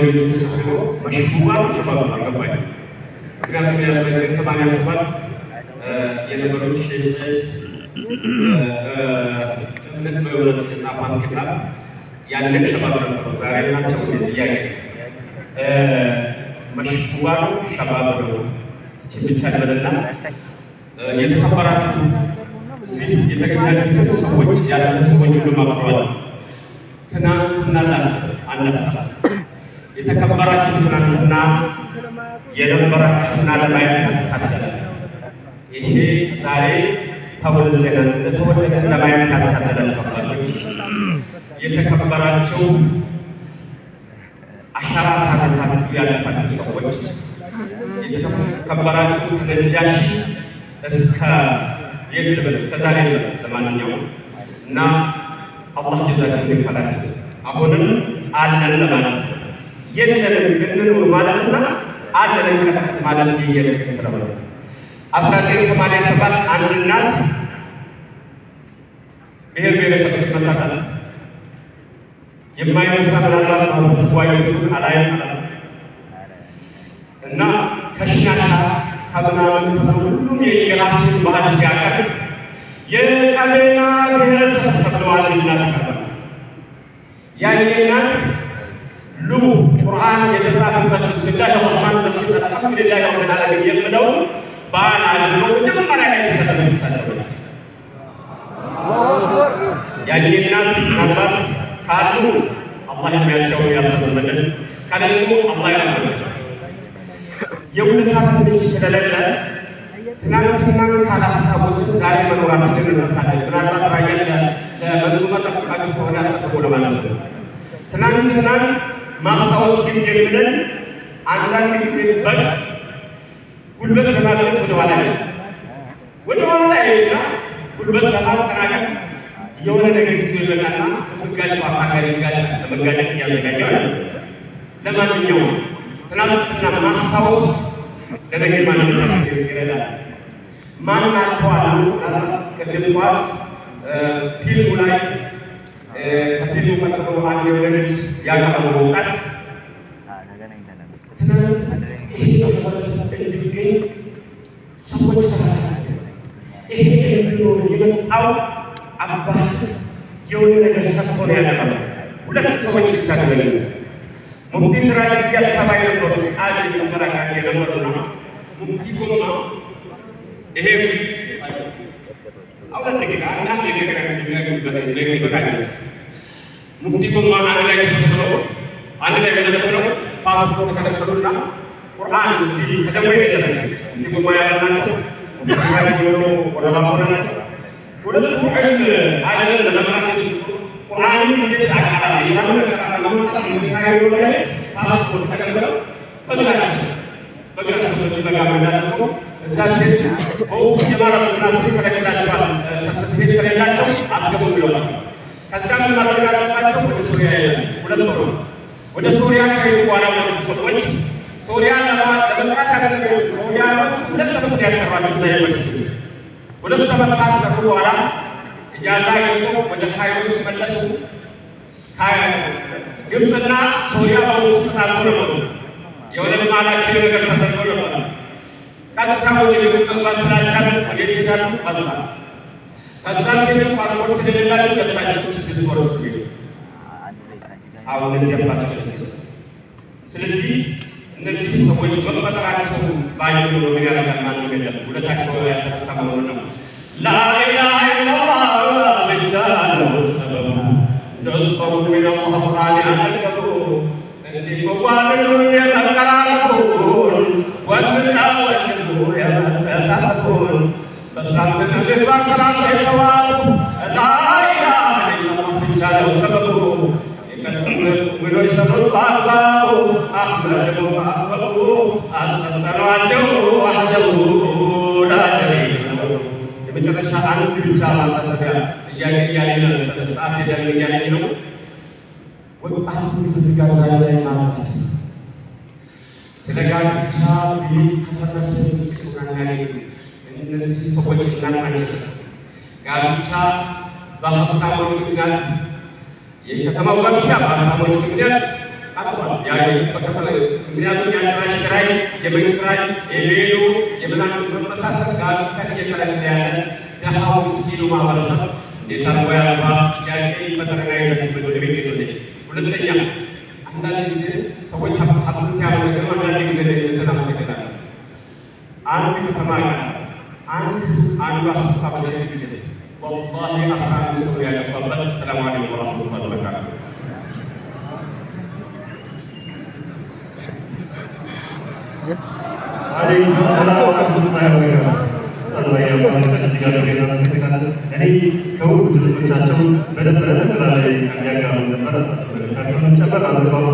ሌሎች ተሰብስቦ መሽቡባ ሸባብ አልገባኝም። ምክንያቱም የ1987 የነበሩት ሼህ እምነት በእውነት የጻፏት ኪታብ ያንን ሸባብ ነበሩ። ዛሬ ናቸው ጥያቄ መሽቡባ ነው ሸባብ ነው? ይህችን ብቻ ልበልና የተከበራችሁ እዚህ የተገኛችሁትን ሰዎች ያለ ሰዎች ሁሉ አክብረዋል። ትናንትና አናፍታ የተከበራችሁ ትናንትና የነበራችሁና ለማየት ያልታደላችሁ ይሄ ዛሬ ተወልደን እንደተወለደን ለማየት ያልታደላችሁ አባቶች፣ የተከበራችሁ አሻራ አሳርፋችሁ ያለፋችሁ ሰዎች፣ የተከበራችሁ ከነጃሺ እስከ የት ልበል፣ እስከ ዛሬ ልበል፣ ለማንኛውም እና አላህ ጀዛችሁን ይክፈላችሁ። አሁንም አለን ለማለት ነው። የለንም እንኑር ማለትና አለን እንቀጥል ማለት የየለቅን ስለሆነ 1987 አንድ እናት ብሔር ብሔረሰብ ስትመሰረት የማይነሳ ምናልባት ማህበረሰቡ አይነቱን አላይም እና ከሽናሻ ከምናምን ተብሎ ሁሉም የየራሱን ባህል ሲያቀርብ የቀቤና ብሔረሰብ ተብለዋል። እናት ቀርበ ያኔ እናት ሉ ቁርአን የተጻፈበት بسم الله الرحمن الرحيم الحمد لله رب العالمين የምለው ባህል አድርገው መጀመሪያ ላይ የተሰለመች ተሰለመች። ያኔ እናት ምናልባት ካሉ አላህ እድሜያቸውን ያስረዝምልን፣ ከሌሉ አላህ ይረሕማቸው። የውለታ ትንሽ ስለሌለ ትናንትናን ካላስታወስን ዛሬ መኖራችንን እንረሳለን። ምናልባት ራያ ለመንዙማ ጠብቃችሁ ከሆነ አጠብቆ ለማለት ነው። ትናንትናን ማስታወስ ግድ የሚለን አንዳንድ ጊዜ በግ ጉልበት ለማግኘት ወደኋላ ወደኋላ ይልና ጉልበት ለማጠናቀቅ የሆነ ነገር ይዞ ይመጣና ከመጋጨው አካል ጋር ይጋጫል። ለመጋጨት እያዘጋጀው። ለማንኛውም ትናንትና ማስታወስ ለነገ ማለት ይረዳል። ማን አልፈዋል? ቅድም ጠዋት ፊልሙ ላይ ከፊልሙ ፈጥሮ አንድ የሆነ ልጅ ያቀረበው ወጣት ትናንት ይሄ ማህበረሰብ እንዲገኝ ሰዎች ሰራሰ ይሄ እንዲኖር የመጣው አባት የሆነ ነገር ሰርቶ ነው ያለፈው። ሁለት ሰዎች ብቻ ነው። ሙፍቲ ስራጅ እዚህ አዲስ አበባ የነበሩት ቃል የነበረ ቃል የነበሩና ሙፍቲ ጎማ ይሄ 2 ደቂቃ 1 ደቂቃ ይበቃኛል። ሙፍቲ ጎማ አንድ ላይ ተሰብስበው አንድ ላይ በነበረው ፓስፖርት ተከለከሉና ቁርአን እዚህ ከደቡብ የደረሰ ሙፍቲ ጎማ ያላቸው ሙፍቲ ስራጅ ወሎ ወረባቦ ናቸው። ሁለቱ ዕልም አይደለም ለመምራት ቁርአንን እንዴት አቃላ ላይ ፓስፖርት ተቀብለው በእግራቸው በዚህ በጋራ እንዳደረገው እዛ ሲሄዱ በወቅቱ የማረምና ስሩ ከለክላቸዋል። ሰርቲፊኬት ከሌላቸው አትገቡም ብለዋል። ከዛ ምን ማድረግ አለባቸው? ወደ ሶሪያ ይሄዳሉ። ሁለት ሆኖ ወደ ሶሪያ ከሄዱ በኋላ ሁለቱ ሰዎች ሶሪያ ለመቅራት ያደረገ ሶሪያኖች 2 ዓመት ነው ያስቀሯቸው እዛ ዩኒቨርሲቲ ውስጥ። 2 ዓመት ካስቀሩ በኋላ ኢጃዛ አግኝቶ ወደ ካይሮ ሲመለሱ ግብፅና ሶሪያ በወቅቱ ተጣልተው ነበሩ። የሆነ ልማዳቸው ነገር ተደርጎ ነበር። ቀጥታ ወደ ግብፅ መግባት ስላልቻሉ ወዴት ይሄዳሉ? ባዛ ከዛ ሲሄዱ ፓስፖርት ስለሌላቸው ገብታቸው 6 ወር ውስጥ ሄዱ። አሁን እነዚህ አባቶች ናቸው። ስለዚህ እነዚህ ሰዎች መፈጠራቸው ባይኖር ምን ያደርጋል? ማንም የለም። ውለታቸው ያልተረሳ መሆኑን ነው። لا إله إلا الله ብቻ ነው ሰበቡ። ደስታውን ሚነላህ ቁርአን ያነገሩ እንዲመዋደዱን የመቀራረቡን ወንድና ወንድሙ የመተሳሰቡን በእስላም ስነ ምግባር ተላብሰው የተዋቡ لا إله إلا الله ብቻ ነው ሰበቡ። ውሎች ሰሩት በአግባቡ አሕመድ ሙሐመዱ አሰልጠኗቸው وحده لا شريك له። የመጨረሻ አንድ ብቻ ማሳሰቢያ ጥያቄ እያለኝ ነው፣ ሰዓት ሄደን እያለኝ ነው። ወጣቱ ይፈልጋል ዛሬ ላይ ማግባት። ስለ ጋብቻ ቤት ከፈረሰ ጭሱን አናገኝም። እነዚህ ሰዎች እናት ናቸው። ጋብቻ በሀብታሞች ምክንያት የከተማው ጋብቻ በሀብታሞች ምክንያት፣ ቀርቷል። ያ በከተማ ምክንያቱም የአዳራሽ ኪራይ፣ የቤት ኪራይ፣ የቬሎ የምናምን በመሳሰል ጋብቻን እየከለከለ ያለ ደሃው ምስኪኑ ማህበረሰብ እንዴት አድርጎ ያግባ? ጥያቄ ይፈጠርና ይዘችበት ወደ ቤት ሄዶ። ሁለተኛ፣ አንዳንድ ጊዜ ሰዎች ሀብትን ሲያመሰግኑ፣ አንዳንድ ጊዜ ድህነትን አመሰግናለሁ። አንድ ከተማ ጋር አንድ ሱቅ አንዷ ሱቅ በደርግ ጊዜ ወላሂ 11 ሰው ያገባበት። ሰላም አለይኩም ወረሕመቱላሂ ወበረካቱህ። አለይኩም ሰላም ወረሕመቱላሂ ወበረካቱህ። እጅግ አድርጌ እናመሰግናለን። እኔ ከሁሉ ድምፆቻቸው በደንብ ረዘም ላለ የሚያጋሩ ነበር። እሳቸው መልእክታቸውንም ጨመር አድርገው